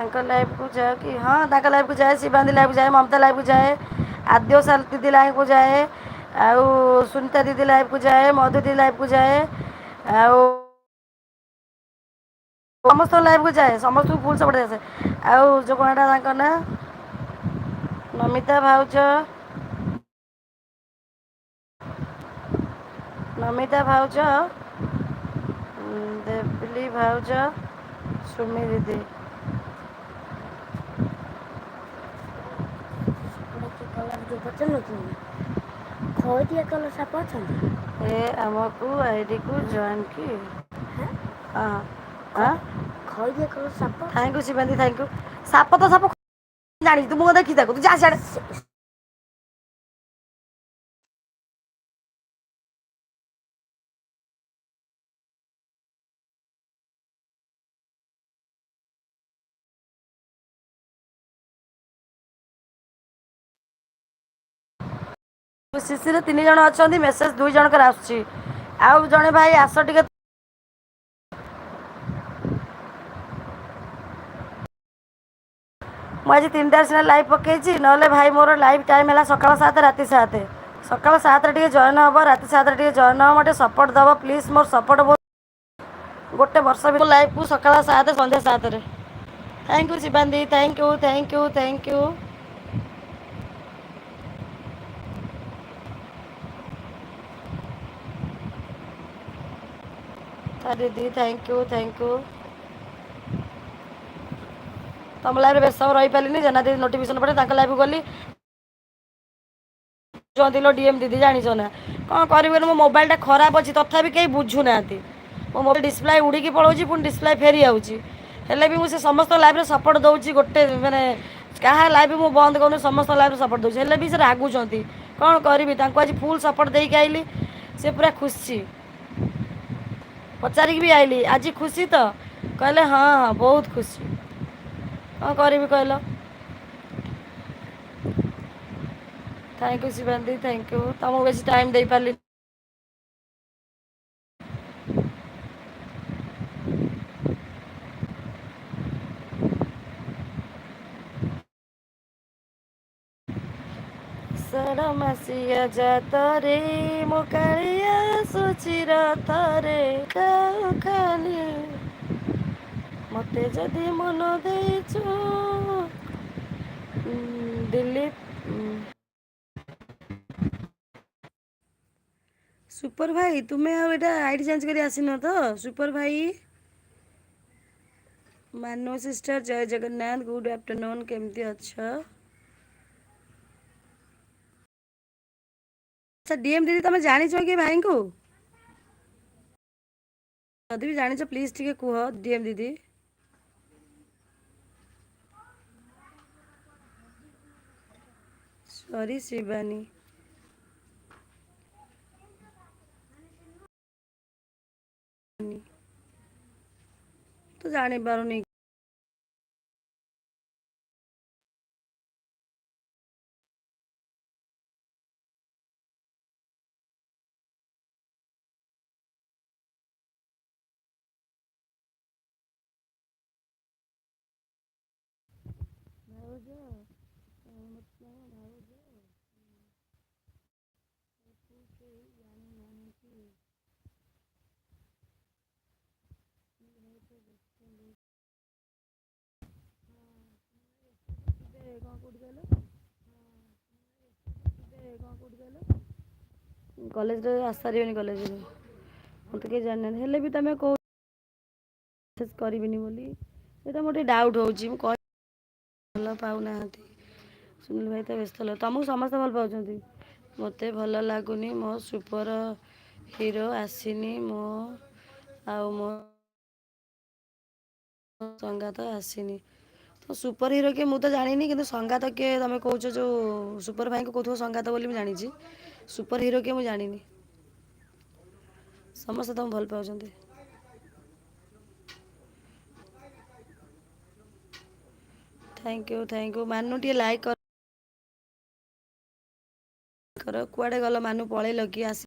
ତାଙ୍କ ଲାଇଭ୍କୁ ଯାଅ କି? ହଁ, ତାଙ୍କ ଲାଇଭ୍କୁ ଯାଏ, ଶିବାନୀ ଲାଇଭ୍କୁ ଯାଏ, ମମତା ଲାଇଭ୍କୁ ଯାଏ, ଆଦ୍ୟ ଦିଦି ଲାଇଭ୍କୁ ଯାଏ, ଆଉ ସୁନିତା ଦିଦି ଲାଇଭ୍କୁ ଯାଏ, ମଧୁ ଦିଦି ଲାଇଭ୍କୁ ଯାଏ, ଆଉ ସମସ୍ତଙ୍କ ଲାଇଭ୍କୁ ଯାଏ, ସମସ୍ତଙ୍କୁ ଫୁଲ୍ ସପୋର୍ଟ ଆସେ। ଆଉ ଯେଉଁ କ'ଣଟା ତାଙ୍କ ନାଁ, ନମିତା ଭାଉଜ, ନମିତା ଭାଉଜ, ଦେବଲି ଭାଉଜ, ସୁମି ଦିଦି। ସାପଟା କି କଲର ଯୋଉ ପଚାରୁନଥିଲି ନା, ଖଇରିଆ କଲର ସାପ ଅଛନ୍ତି? ଏ ଆମକୁ ଆଇଡ଼ିକୁ ଜଏନ୍ କି? ହାଁ। ହଁ ହଁ। ଖଇରିଆ କଲର ସାପ thank you ଅଛନ୍ତି? Shivani, thank you. ସାପ ତ ସାପ ଜାଣିଛୁ ତୁ, ମୁଁ ଦେଖି ତାକୁ, ତୁ ଯା ସିଆଡ଼େ। ସେ ସିସିରେ ତିନି ଜଣ ଅଛନ୍ତି, ମେସେଜ ଦୁଇ ଜଣଙ୍କର ଆସୁଛି। ଆଉ ଜଣେ ଭାଇ ଆସ ଟିକେ। ମୁଁ ଆଜି 3ଟାରେ ସିନା ଲାଇଭ୍ ପକେଇଛି, ନହେଲେ ଭାଇ ମୋର ଲାଇଭ୍ ଟାଇମ୍ ହେଲା ସକାଳ 7, ରାତି 7। ସକାଳ 7ରେ ଟିକେ ଜଏନ୍ ହେବ, ରାତି 7ରେ ଟିକେ ଜଏନ୍ ହେବ, ଟିକେ ସପୋର୍ଟ ଦେବ ପ୍ଲିଜ୍। ମୋର ସପୋର୍ଟ ବହୁତ ଗୋଟେ ବର୍ଷ ବି ଲାଇଭ୍କୁ ସକାଳ 7, ସନ୍ଧ୍ୟା 7ରେ। Thank you Shivani, thank you, thank you, thank you. ଦିଦି, thank you, thank you. ତମ ଲାଇଭ୍ରେ ବେଶୀ ସମୟ ରହିପାରିଲିନି। ଜେନା ଦିଦି ନୋଟିଫିକେସନ୍ ପଠେଇ ତାଙ୍କ ଲାଇଭ୍ ଗଲି। ଲୋ ଡିଏମ୍ ଦିଦି, ଜାଣିଛ ନା କ'ଣ କରିବି? ମୋ ମୋବାଇଲଟା ଖରାପ ଅଛି, ତଥାପି କେହି ବୁଝୁନାହାନ୍ତି। ମୋ ମୋବାଇଲ ଡିସପ୍ଲେ ଉଡ଼ିକି ପଳାଉଛି, ପୁଣି ଡିସପ୍ଲେ ଫେରି ଆଉଛି। ହେଲେ ବି ମୁଁ ସେ ସମସ୍ତ ଲାଇଭ୍ରେ ସପୋର୍ଟ ଦେଉଛି। ଗୋଟେ ମାନେ କାହା ଲାଇଭ୍ ମୁଁ ବନ୍ଦ କରୁନି, ସମସ୍ତ ଲାଇଭ୍ରେ ସପୋର୍ଟ ଦେଉଛି। ହେଲେ ବି ସେ ରାଗୁଛନ୍ତି, କ'ଣ କରିବି? ତାଙ୍କୁ ଆଜି ଫୁଲ୍ ସପୋର୍ଟ ଦେଇକି ଆଇଲି, ସେ ପୁରା ଖୁସି। ପଚାରିକି ବି ଆଇଲି, ଆଜି ଖୁସି ତ? କହିଲେ ହଁ ହଁ, ବହୁତ ଖୁସି। କ'ଣ କରିବି କହିଲ? Thank you Shivani, thank you. ତମକୁ ବେଶୀ ଟାଇମ୍ ଦେଇପାରିଲି। ଆଷାଢ଼ ମାସିଆ ଜାତରେ ମୋ କାଳିଆ ଆସୁଛି ରଥରେ, ଖାଲି ମତେ ଯଦି ମନ ଦେଇଛୁ। ଦିଲ୍ଲୀପ ସୁପର ଭାଇ, ତୁମେ ଆଉ ଏଇଟା ଆଇଡ଼ି ଚେଞ୍ଜ କରି ଆସିନ ତ ସୁପର ଭାଇ? ମାନୁ ସିଷ୍ଟର, ଜୟ ଜଗନ୍ନାଥ, ଗୁଡ୍ ଆଫ୍ଟରନୁନ୍, କେମିତି ଅଛ? ଆଚ୍ଛା ଡିଏମ୍ ଦିଦି, ତମେ ଜାଣିଛ କି ଭାଇଙ୍କୁ? ଯଦି ବି ଜାଣିଛ ପ୍ଲିଜ୍ ଟିକେ କୁହ ଡିଏମ୍ ଦିଦି। ସରି ଶିବାନୀ। ତ ଜାଣିପାରୁନି। ଭାଉଜ, ଭାଉଜ କେହି ଜାଣିନାହାନ୍ତି। କ'ଣ କୋଉଠି କହିଲ? କ'ଣ କୋଉଠି କହିଲ? କଲେଜରେ ଆସିପାରିବେନି, କଲେଜରେ ମୋତେ କେହି ଜାଣିନାହାନ୍ତି। ହେଲେ ବି ତୁମେ କହୁ ମେସେଜ୍ କରିବିନି ବୋଲି, ସେଇଟା ମୋର ଟିକେ ଡାଉଟ୍ ହେଉଛି। ମୁଁ କହି ଭଲ ପାଉନାହାନ୍ତି ସୁନୀଲ ଭାଇ ତ ବ୍ୟସ୍ତ। ତମକୁ ସମସ୍ତେ ଭଲ ପାଉଛନ୍ତି, ମୋତେ ଭଲ ଲାଗୁନି। ମୋ ସୁପର ହିରୋ ଆସିନି, ମୋ ଆଉ ମୋ ସଙ୍ଗାତ ଆସିନି। ତ ସୁପର ହିରୋ କିଏ ମୁଁ ତ ଜାଣିନି, କିନ୍ତୁ ସଙ୍ଗାତ କିଏ ତମେ କହୁଛ? ଯେଉଁ ସୁପର ଭାଇଙ୍କୁ କହୁଥିବ ସଙ୍ଗାତ ବୋଲି ମୁଁ ଜାଣିଛି। ସୁପର ହିରୋ କିଏ ମୁଁ ଜାଣିନି। ସମସ୍ତେ ତମକୁ ଭଲ ପାଉଛନ୍ତି। Thank you, thank you ମାନୁ। ଟିକେ ଲାଇକ୍ କର। କୁଆଡ଼େ ଗଲ ମାନୁ, ପଳେଇଲ କି? ଆସି